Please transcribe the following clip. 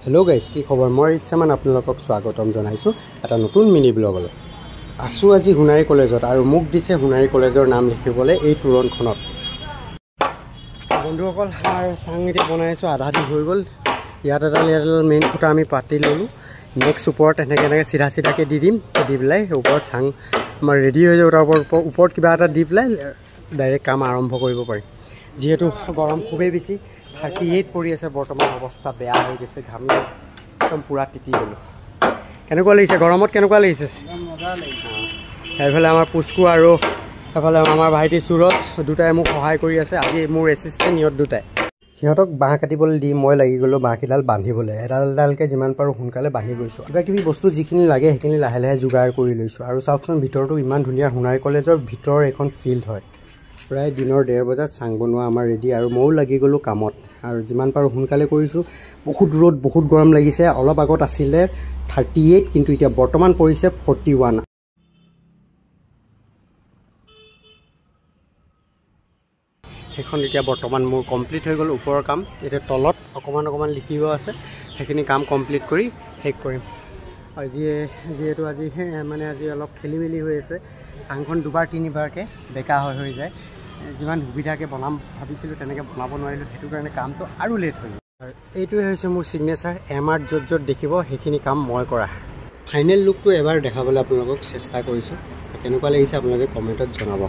Hello' guys, কি খবৰ? মই ৰিচামান আপোনালোকক স্বাগতম জনাইছোঁ এটা নতুন মিনি ব্লগলৈ। আছোঁ আজি সোণাৰী কলেজত আৰু মোক দিছে সোণাৰী কলেজৰ নাম লিখিবলৈ এই তোৰণখনত। বন্ধুসকল, আমাৰ চাং এতিয়া বনাই আছোঁ, আধা দি হৈ গ'ল। ইয়াত এডাল মেইন খুঁটা আমি পাতি ল'লোঁ। নেক্সট ওপৰত এনেকৈ এনেকৈ চিধা চিধাকৈ দি দিম, দি পেলাই ওপৰত চাং আমাৰ ৰেডি হৈ যাব। তাৰ ওপৰত কিবা এটা দি পেলাই ডাইৰেক্ট কাম আৰম্ভ কৰিব পাৰিম। যিহেতু গৰম খুবেই বেছি, 38 পৰি আছে বৰ্তমান, অৱস্থা বেয়া হৈ গৈছে, ঘামি একদম পূৰা তিতি গ'লোঁ। কেনেকুৱা লাগিছে গৰমত? কেনেকুৱা লাগিছে? এইফালে আমাৰ পুষ্কু আৰু এফালে আমাৰ ভাইটি সুৰজ দুটাই মোক সহায় কৰি আছে। আজি মোৰ এছিষ্টেণ্ট সিহঁত দুটাই। সিহঁতক বাঁহ কাটিবলৈ দি মই লাগি গ'লোঁ বাঁহকেইডাল বান্ধিবলৈ। এডাল এডালকৈ যিমান পাৰোঁ সোনকালে বান্ধি গৈছোঁ। কিবা কিবি বস্তু যিখিনি লাগে সেইখিনি লাহে লাহে যোগাৰ কৰি লৈছোঁ। আৰু চাওকচোন ভিতৰটো ইমান ধুনীয়া, সোণাৰী কলেজৰ ভিতৰৰ এখন ফিল্ড হয়। প্ৰায় দিনৰ 1:30 বজাত চাং বনোৱা আমাৰ ৰেডি আৰু ময়ো লাগি গ'লোঁ কামত। আৰু যিমান পাৰোঁ সোনকালে কৰিছোঁ। বহুত ৰ'দ, বহুত গৰম লাগিছে। অলপ আগত আছিলে 38, কিন্তু এতিয়া বৰ্তমান পৰিছে 41। সেইখন এতিয়া বৰ্তমান মোৰ কমপ্লিট হৈ গ'ল ওপৰৰ কাম। এতিয়া তলত অকণমান অকণমান লিখিব আছে, সেইখিনি কাম কমপ্লিট কৰি শেষ কৰিম। আৰু যিহেতু আজি মানে আজি অলপ খেলি মেলি হৈ আছে, চাংখন দুবাৰ তিনিবাৰকৈ বেকা হৈ যায়। যিমান সুবিধাকৈ বনাম ভাবিছিলোঁ তেনেকৈ বনাব নোৱাৰিলোঁ, সেইটো কাৰণে কামটো আৰু লেট হৈ গ'ল। আৰু এইটোৱে হৈছে মোৰ ছিগনেচাৰ এম আৰ্ট, য'ত য'ত দেখিব সেইখিনি কাম মই কৰা। ফাইনেল লুকটো এবাৰ দেখাবলৈ আপোনালোকক চেষ্টা কৰিছোঁ, কেনেকুৱা লাগিছে আপোনালোকে কমেণ্টত জনাব।